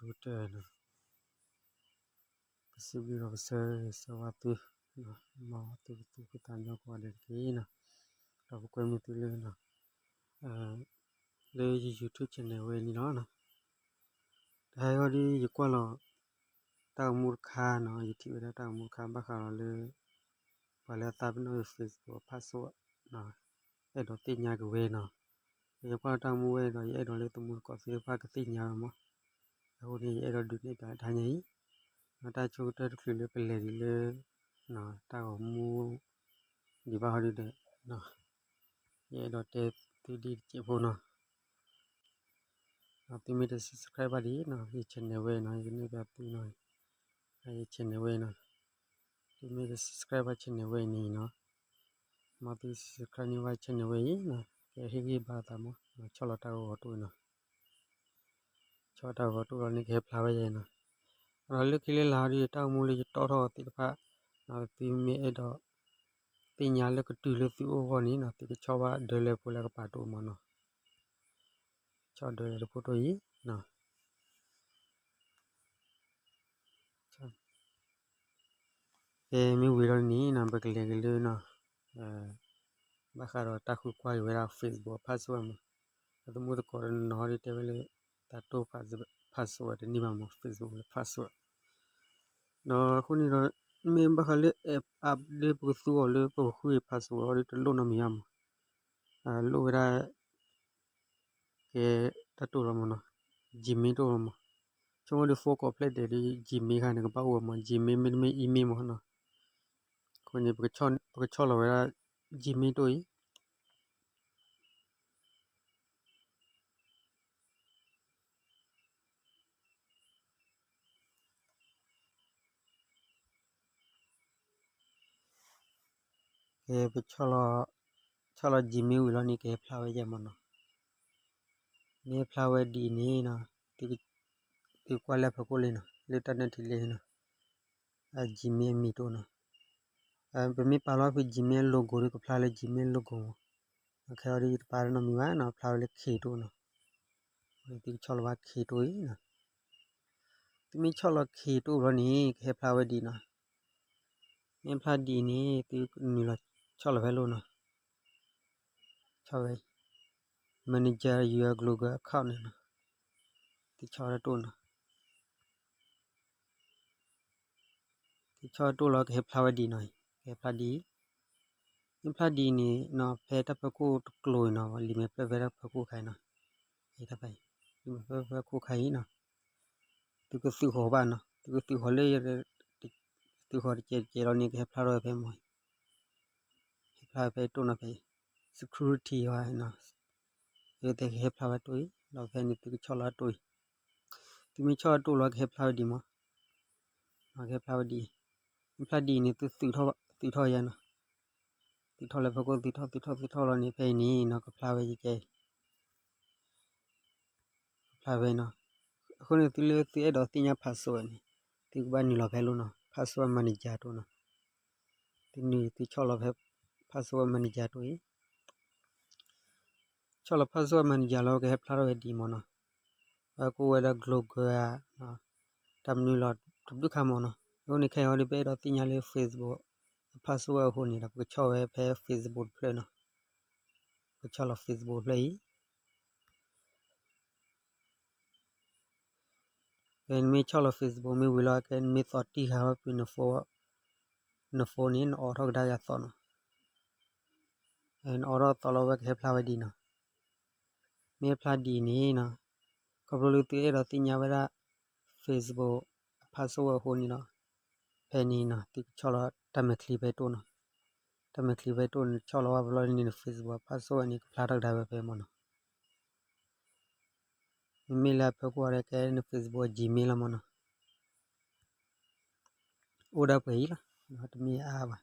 ဒီပုၢ်ဝဲၢ်ကိးဂၤဒဲးနီၤ, ပစံးဘျုးဒီးပဆၢဂ့ၤဆၢဝါသု, မ်သုကသူၣ်ဖှံသးညီကိးဂၤဒဲးတက့ၢ်နီၤ, ဒီးပကွဲမုာ်သုလၢ လၢယ YouTube channel ဝဲန့ၣ်လီၤ. တဟါအံၤဒီးယကွၢ်လီၤ တၢ်ဂီၤမူတခါနီၤ, ယထံၣ်ဝဲဒၣ်တၢ်ဂီၤမူတခါ ဘၣ်ဃးဒီးလၢ ပှၤလၢအသးပ့ၤနီၣ် Facebook password နီၤ, အဲၣ်ဒိးသ့ၣ်ညါက့ၤဝဲနီၤ. ယကွၢ်လီၤတၢ်ဂီၤမူဝဲဒီး ယအဲၣ်ဒိးလၢသမူသကိးသ့ၣ်တဖၣ်ကသ့ၣ်ညါဝဲမး. အဃိန့ၣ် ယအဲၣ်ဒိးဒုးနဲၣ်ပၠးတဟါညါအံၤ, တၢ်ဆိကတၢၢ်တချုးလၢပလဲၤဒံးလၢ တၢ်ဂီၤမူ ဒံးဘၣ်ဟီဒုဒီး ယအဲၣ်ဒိးတဲသုဒ်တစဲးဖိနီၤ. သုမ့ၢ်တ subscribe ဘၣ်ဒံးနီၤ ယ channel ဝဲနီၤ, ယကနဲၣ်ပၠးသုနီၤ, ယ channel ဝဲနီၤ. သုမ့ၢ်တ subscribe ဘၣ် channel ဝဲအံၤန့ၣ်နီၤ, မ်သု subscribe န့ၢ်ဘၣ် channel ဝဲအံၤနီၤ, ကဟ့ၣ်ဂံၢ်ဘါသးမး, ဆီၣ်လီၤတၢ်ဂီၤဂီၤတိၢ်နီၤ, ဆီၣ်တၢ်ဂီၤတိၢ်လီၤန့ၣ် ကဟဲဖျါဝဲယဲနီၤ. ဒီးလၢခံလၢလာ်ဒီး တၢ်ဂီၤမူလၢယတီၣ်ထီၣ်သ့ၣ်တဖၣ်, သုမ့ၢ်အဲၣ်ဒိး သ့ၣ်ညါလၢကတုၤလၢသုအိၣ်အဂီၢ်န့ၣ်နီၤ, သုကဆီၣ်ဘၣ်ဒၢလဲၣ်ဖိလၢကပာ်တအိၣ်မးနီၤ, ဆီၣ်ဒၢလဲၣ်တဖိတိၢ်အံၤနီၤ. ကဲမ့ၢ်ဝံၤဒီးန့ၣ်နီၤ ပကလဲၤက့ၤလၢ ဘၣ်ဃးဒီးတၢ်ဃုကွၢ်က့ၤဝဲဒၣ် Facebook password မး, ဒီးသမူသကိးတနီၤနီၤဒီးတဲဝဲလၢ တၢ်တိၢ် password တန့ၢ်ဘၣ်မး Facebook လၢ password ဒီးအဃိန့ၣ်ဒီး မ့ၢ်ဘၣ်ဃးလၢ app အါဒ်ပကသူအီၤလၢပကဃု password အီၤဒီးတလိၣ်နီတမံၤဘၣ်မး, လိၣ်ဝဲဒၣ် ကဲ တၢ်တိၢ်လီၤမးနီၤ, Gmail တိၢ်လီၤမး, ဆိကမိၣ်ဒီး phone ကိးဖျဲၣ်ဒဲးဒီး Gmail ခါန့ၣ် ကဘၣ်အိၣ်ဝဲမး, Gmail မ့တမ့ၢ် email မးနီၤ, အဃိန့ၣ် ပကဆီၣ်လီၤဝဲဒၣ် Gmail တိၢ်အံၤ ကဲ ပဆီၣ်လီၤ Gmail ဝံၤလီၤန့ၣ် ကဟဲဖျါဝဲယဲမးနီၤ, မ့ၢ်ဖျါဝဲဒ်အံၤန့ၣ်နီၤ, သုကွၢ်လၢဖီခိၣ်လံနီၤ, လၢတၢ်နၢထံလံနီၤ, Gmail အမံၤတအိၣ်နီၤ, ပမ့ၢ်ပာ်လီၤဖဲ Gmail logo ဒီးကဖျါလၢ Gmail logo မး, ခဲအံၤဒီးယတပာ်နီတမံၤဘၣ်နီၤ, ဖျါဝဲလၢ K တအိၣ်နီၤ, သုကဆီၣ်လီၤဘၣ် K တအိၣ်အံၤနီၤ, သုမ့ၢ်ဆီၣ်လီၤ K တအိၣ်လီၤန့ၣ် ကဟဲဖျါဝဲဒ်နီၤ, မ့ၢ်ဖျါဒ်အံၤန့ၣ် သုနုာ်လီၤဆီၣ်လီၤဖဲလိၣ်နီၤ, ဆီၣ်ဝဲ manage your Google account န့ၣ်နီၤ, သုဆီၣ်တအိၣ်နီၤ, သုဆီၣ်တအိၣ်လီၤ ကဟဲဖျါဝဲဒ်နီၤ, ကဟဲဖျါဒ်အံၤ, မ့ၢ်ဖျါဒ်အံၤန့ၣ်နီၤ ဖဲတၢ်ဖီခိၣ်တကျိၤအံၤနီၤ, လံာ်မဲာ်ဖျၢၣ်ဖဲတၢ်ဖီခိၣ်ခါအံၤနီၤ, လံာ်မဲာ်ဖျၢၣ်ဖဲခိၣ်ခါအံၤနီၤ, သုကသုးဃီၤဘၣ်နီၤ, သုကသုးဃီၤလၢ သုးဃီၤတကဲးတကဲးလီၤန့ၣ် ကဟဲဖျါထီၣ်ဝဲဖဲမး ဟဲဖျါဝဲဖဲတိၢ်နီၤဖဲ security ဝဲနီၤ, သုကဟဲဖျါဝဲတိၢ်အံၤ ဒီးဖဲန့ၣ်သုကဆီၣ်လီၤတိၢ်အံၤ, သုမ့ၢ်ဆီၣ်တိၢ်လီၤကဟဲဖျါဝဲဒ်မး, ကဟဲဖျါဝဲဒ်အံၤ, မ့ၢ်ဖျါဒ်အံၤန့ၣ် သုသုးထီၣ်ယဲနီၤ, သုးထီၣ်လၢဖီခိၣ် သုးထီၣ်သုးထီၣ်သုးထီၣ်လီၤန့ၣ် ဖဲအံၤန့ၣ်နီၤ ကဖျါဝဲကဲ ကဖျါဝဲနီၤ, အဃိန့ၣ်သုလၢသုအဲၣ်ဒိးသ့ၣ်ညါ password န့ၣ် သုကဘၣ်နုာ်လီၤဖဲလိၣ်နီၤ password manager တိၢ်နီၤ, သုနုာ်သုဆီၣ်လီၤဖဲ password manager တိၢ်အံၤ, ဆီၣ်လီၤ password manager လီၤ ကဟဲဖျါထီၣ်ဝဲဒ်အံၤမးနီၤ, အဝဲကအိၣ်ဝဲဒၣ် Google ဧါ, တၢ်မနုၤလီၤတဘျုးခါမးနီၤ, အဃိန့ၣ်ခဲအံၤဒီး ပအဲၣ်ဒိးသ့ၣ်ညါလၢ Facebook password အဃိန့ၣ်ဒီး ပကဆီၣ်ဝဲဖဲ Facebook တဖျၢၣ်နီၤ, ပကဆီၣ်လီၤ Facebook တဖျၢၣ်အံၤ ကဲ နမ့ၢ်ဆီၣ်လီၤ Facebook မ့ၢ်ဝံၤလီၤ ကဲ နမ့ၢ်သီတံၢ်ဃာ်ဝဲဖုန phone န့ၣ် နအိးထီၣ်ကဒါက့ၤအသီနီၤ, နအိးထီၣ်သီလီၤဝဲကဟဲဖျါဝဲဒ်နီၤ, မ့ၢ်ဖျါဒ်အံၤန့ၣ်နီၤ, ခီဖျိလၢသုအဲၣ်ဒိးသ့ၣ်ညါဝဲဒၣ် Facebook password အဃိန့ၣ်နီၤ, ဖဲန့ၣ်နီၤ သုကဆီၣ်လီၤ တၢ်မဲာ်ချံဖဲတိၢ်နီၤ, တၢ်မဲာ်ချံဖဲတိၢ်န့ၣ် ဆီၣ်လီၤဝဲဘျီန့ၣ် န Facebook password န့ၣ် ကဖျါထီၣ်ကဒါဝဲဖဲမးနီၤ မ့မ့ၢ်လၢအဖၢခိၣ်အီၤဒီး ကဲ န Facebook Gmail လီၤမးနီၤ, အိၣ်ဒၣ်ပှဲၤအံၤလီၤ, တမ့ၢ်အါဘၣ်,